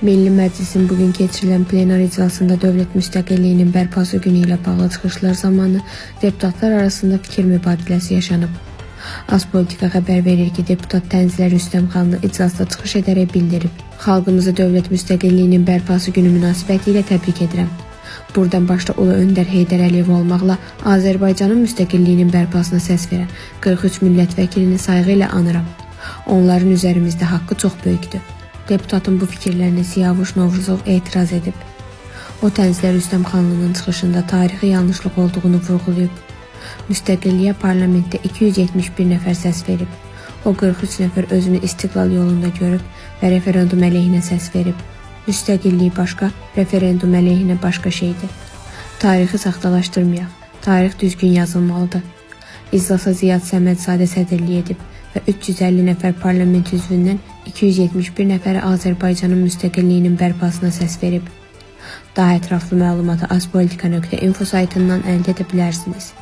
Milli Məclisin bugün keçirilən plenar iclasında dövlət müstəqilliyinin bərpası günü ilə bağlı çıxışlar zamanı deputatlar arasında fikir mübadiləsi yaşanıb. Azpolitika xəbər verir ki, deputat Tənzilə Rüstəmxanlı iclasda çıxış edərək bildirib: "Xalqımızı dövlət müstəqilliyinin bərpası günü münasibətilə təbrik edirəm. Buradan başda Ulu Öndər Heydər Əliyev olmaqla Azərbaycanın müstəqilliyinin bərpasına səs verən 43 millət vəkilini sayğı ilə anıram. Onların üzərimizdə haqqı çox böyükdür." Deputatın bu fikirlərinə Siyavuş Novruzov etiraz edib. O, Tənzilə Rüstəmxanlının çıxışında tarixi yanlışlıq olduğunu vurğulayıb. Müstəqilliyə parlamentdə 271 nəfər səs verib. O 43 nəfər özünü istiqlal yolunda görüb və referendum əleyhinə səs verib. Müstəqillik başqa, referendum əleyhinə başqa şeydir. Tarixi saxtalaşdırmayaq. Tarix düzgün yazılmalıdır. İclasa Ziyad Səmədzadə sədrlik edib və 350 nəfər parlament üzvündən 271 nəfəri Azərbaycanın müstəqilliyinin bərpasına səs verib. Daha ətraflı məlumatı azpolitika.info saytından əldə edə bilərsiniz.